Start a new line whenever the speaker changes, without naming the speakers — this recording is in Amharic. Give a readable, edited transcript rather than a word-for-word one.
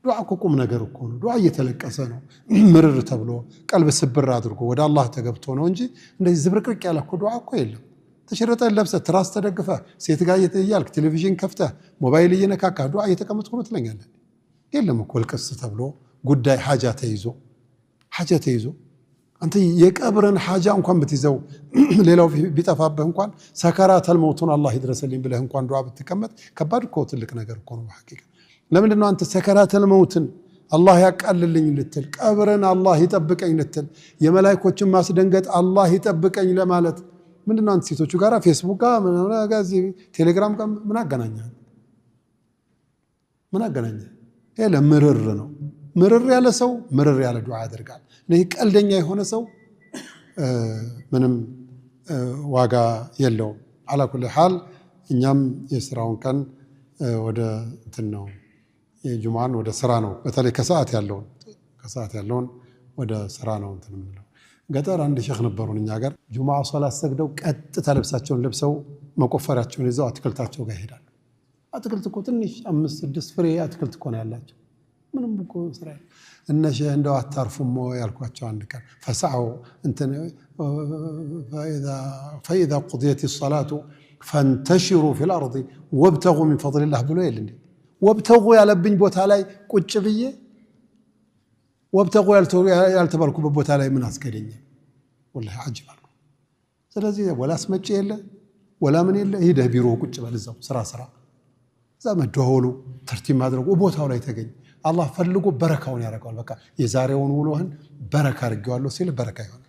ዱዓ እኮ ቁም ነገር እኮ ነው። ዱዓ እየተለቀሰ ነው፣ ምርር ተብሎ ቀልብ ስብር አድርጎ ወደ አላህ ተገብቶ ነው እንጂ እንደዚህ ዝብርቅርቅ ያለ እኮ ዱዓ እኮ የለም። ተሽርጠህ ለብሰህ፣ ትራስ ተደግፈህ፣ ሴት ጋር እያልክ፣ ቴሌቪዥን ከፍተህ፣ ሞባይል እየነካካ ዱዓ እየተቀመጥኩ ነው ትለኛለህ። የለም እኮ፣ ልቅስ ተብሎ ጉዳይ ሓጃ ተይዞ፣ ሓጃ ተይዞ፣ አንተ የቀብርን ሓጃ እንኳን ብትይዘው፣ ሌላው ቢጠፋብህ እንኳን ሰከራተል መውቱን አላህ ይድረስልኝ ብለህ እንኳን ዱዓ ብትቀመጥ ከባድ እኮ፣ ትልቅ ነገር እኮ ነው። ሐቂቃ ለምንድን ነው አንተ ሰከራተል መውትን አላህ ያቃልልኝ ልትል፣ ቀብርን አላህ ይጠብቀኝ ልትል፣ የመላይኮችን ማስደንገጥ አላህ ይጠብቀኝ ለማለት ምንድን ነው አንተ ሴቶቹ ጋር፣ ፌስቡክ ጋር፣ ቴሌግራም ጋር ምን አገናኘህ? ምን አገናኘህ? ይሄ ለምርር ነው። ምርር ያለ ሰው ምርር ያለ ዱዓ ያደርጋል። ይህ ቀልደኛ የሆነ ሰው ምንም ዋጋ የለውም። على كل حال እኛም የስራውን ቀን ወደ እንትን ነው፣ የጁምዓን ወደ ስራ ነው። በተለይ ከሰዓት ያለውን ወደ ስራ ነው እንትን የምንለው። ገጠር አንድ ሼክ ነበሩን እኛ ጋር። ጁምዓ ሶላት ሰግደው ቀጥታ ልብሳቸውን ለብሰው መቆፈሪያቸውን ይዘው አትክልታቸው ጋር ይሄዳሉ። አትክልት እኮ ትንሽ አምስት ስድስት ፍሬ አትክልት እኮ ነው ያላቸው። ምንም እኮ ስራ። እነ ሼህ እንደው አታርፉም ያልኳቸው አንድ ቀን፣ فاسعوا እንትን فإذا قضيت الصلاة فانتشروا في الأرض وابتغوا من فضل الله ብሎ የለ እንዴ? وابتغوا ያለብኝ ቦታ ላይ ቁጭ ብዬ وابتغوا ያልተባልኩበት ቦታ ላይ ምን አስገደኛል? ወላሂ አጅብ አልኩ። ስለዚህ ወላ አስመጪ የለ ወላ ምን የለ፣ ሂደህ ቢሮ ቁጭ በል፣ እዛው ስራ ስራ፣ እዛ መደዋወሉ ተርቲብ ማድረጉ ቦታው ላይ ተገኝ። አላህ ፈልጎ በረካውን ያደርገዋል። በቃ የዛሬውን ውሎህን በረካ አድርጌዋለሁ ሲል በረካ ይሆናል።